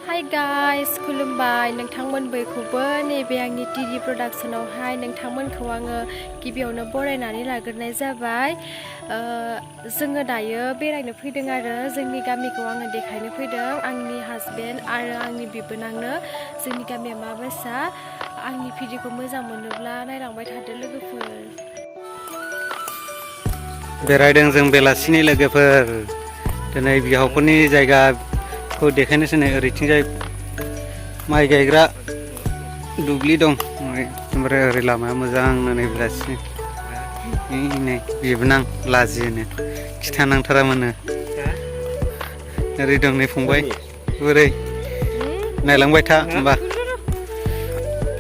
Hi guys, खुलुमबाय नोंथांमोन बयखौबो नैबे आंनि टीवी प्रडाक्शनावहाय नोंथांमोनखौ आङो गिबियावनो बरायनानै लाग्रोनाय जाबाय। जोङो दायो बेरायनो फैदों आरो जोंनि गामिखौ आङो देखायनो फैदों आंनि हासबेन्ड आरो आंनि बिबोनांनो जोंनि गामिया माबायसा। आंनि भिडिअखौ मोजां मोनोब्ला नायलांबाय थादो लोगोफोर। बेरायदों जों बेलासिनि लोगोफोर दिनै बिहावफोरनि जायगाखौ देखायनोसै नै ओरैथिंजाय माइ गायग्रा दुब्लि दं ओमफ्राय ओरै लामाया मोजां नै बेलासिनि नै बिबोनां लाजियोनो खिथानांथारामोननो ओरै दं नै फंबाय बोरै नायलांबाय था होमबा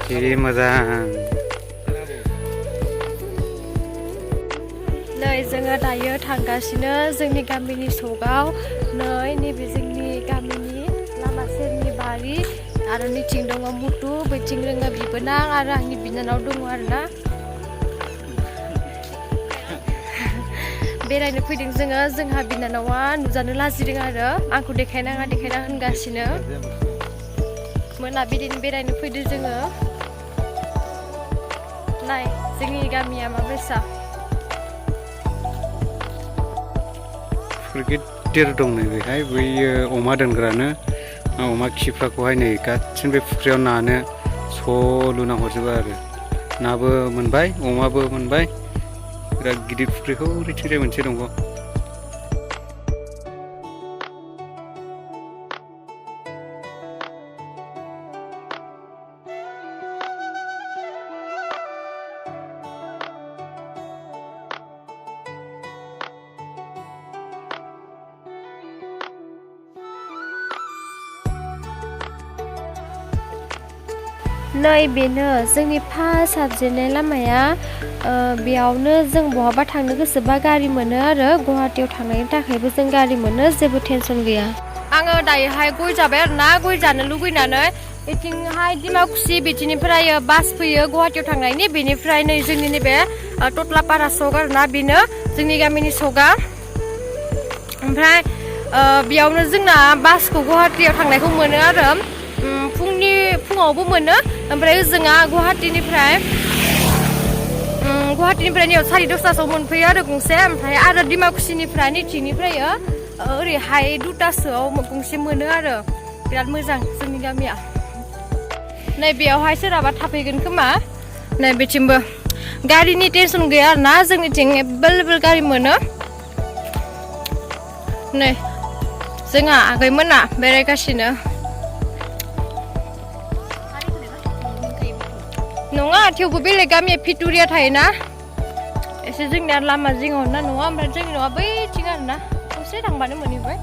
जि मोजां। नै जोङो दायो थांगासिनो जोंनि गामिनि सकआव। नैबे जोंनि गामिनि लामा सेरनि बारि आरो नैथिं दङ मुटु, बैथिं रोङो बिबोनां आरो आंनि बिनानाव दङ आरोना। बेरायनो फैदों जोङो, जोंहा बिनानावा नुजानो लाजिदों आरो आंखौ देखायनाङा होनगासिनो। मोनाबिलिनि बेरायनो फैदों जोङो। नाय जोंनि गामिया माबायसा। गिदिर दं नै बेहाय बैयो अमा दोनग्रानो अमा खिफ्राखौहाय नै गासिनो बे फुख्रियाव नानो स' लुना हरजोबो आरो नाबो मोनबाय अमाबो मोनबाय। बिराद गिदिर फुख्रिखौ ओरैथिंजाय मोनसे दङ। नै बेनो जोंनि फार्स्ट हाबजेननाय लामाया। बेयावनो जों बहाबा थांनो गोसोबा गारि मोनो आरो गुवाहाटीयाव थांनायनि थाखायबो जों गारि मोनो, जेबो टेनसन गैया। आङो दायोहाय गय जाबाय आरोना, गय जानो लुगैनानै बेथिंहाय डिमाकुसि बिथिंनिफ्राय बास फैयो गुवाहाटीयाव थांनायनि। बेनिफ्राय नै जोंनि नैबे टटलापारा सक आरोना, बेनो जोंनि गामिनि सकआ। ओमफ्राय बेयावनो जोंना बासखौ गुवाहाटीयाव थांनायखौ मोनो आरो फुङावबो मोनो। ओमफ्राय जोंहा गुवाहाटीनिफ्राय नैयाव 10:30 मोनफैयो आरो गंसे। ओमफ्राय आरो डिमाकुसिनिफ्राय नैथिंनिफ्राय ओरैहाय 2टासोआव गंसे मोनो आरो। बिराद मोजां जोंनि गामिया। नै बेयावहाय सोरहाबा थाफैगोन खोमा। नै बेथिंबो गारिनि टेनसन गैया आरोना, जोंनिथिं एभेलेबेल गारि मोनो। नै जोंहा आगैमोना बेरायगासिनो। नङा थेवबो बेलेग गामिया भिटुरिया थायोना, एसे जोंनिया लामा जिङाव ना नङा। ओमफ्राय जोंनि न'आ बैथिं आरोना, ससे थांबानो मोनहैबाय।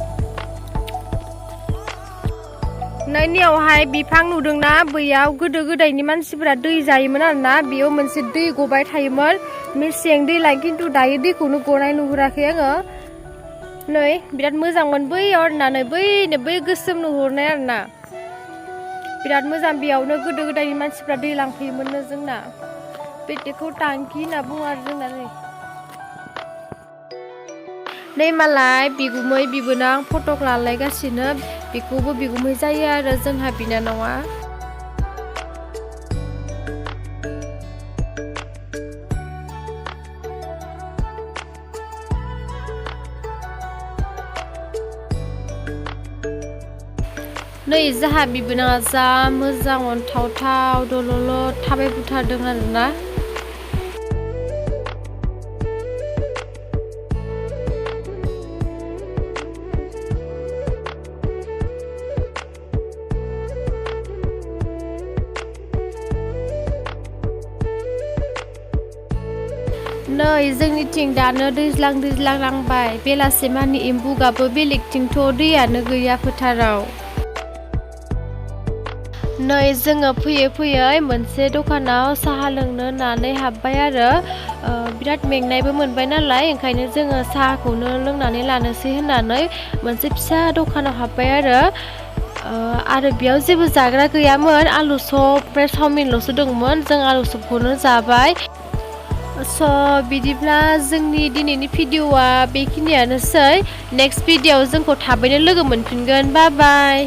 नैनियावहाय बिफां नुदोंना, बैयाव गोदो गोदायनि मानसिफोरा दै जायोमोन आरोना। बेयाव मोनसे दै गबाय थायोमोन, मेसें दैलाय, खिन्थु दायो दैखौनो गनाय नुहुराखै आङो। नै बिराद मोजांमोन बैयाव आरोना, नै बै गोसोम नुहुरनाय आरोना, बिराद मोजां। बेयावनो गोदो गोदायनि मानसिफ्रा दै लांफैयोमोननो जोंना। बेखौ टांकि होनना बुङो आरो जोंना। नै मालाय बिगुमै बिबोनां फटक लालायगासिनो, बेखौबो बिगुमै जायो आरो जोंहा बिनानावा। नै जाहा बिबोनाङा जा मोजां अनथावथाव दलल' थाबायबोथारदों आरोना। नै जोंनिथिं दानो दैज्लां नांबाय, बेलासे मानि एम्बु गाबो। बेलेगथिंथ' दैयानो गैया फोथाराव। नै जोङो फैयै मोनसे दखानाव साहा लोंनो होननानै हाबबाय आरो। बिराद मेंनायबो मोनबाय नालाय, ओंखायनो जोङो साहाखौनो लोंनानै लानोसै होननानै मोनसे फिसा दखानाव हाबबाय आरो बेयाव जेबो जाग्रा गैयामोन, आलु सप ओमफ्राय चावमिनल'सो दंमोन। जों आलु सपखौनो जाबाय। बिदिब्ला जोंनि दिनैनि भिडिअ'आ बेखिनियानोसै। नेक्स्ट भिडिअ'आव जोंखौ थाबैनो लोगो मोनफिनगोन। बाय बाय।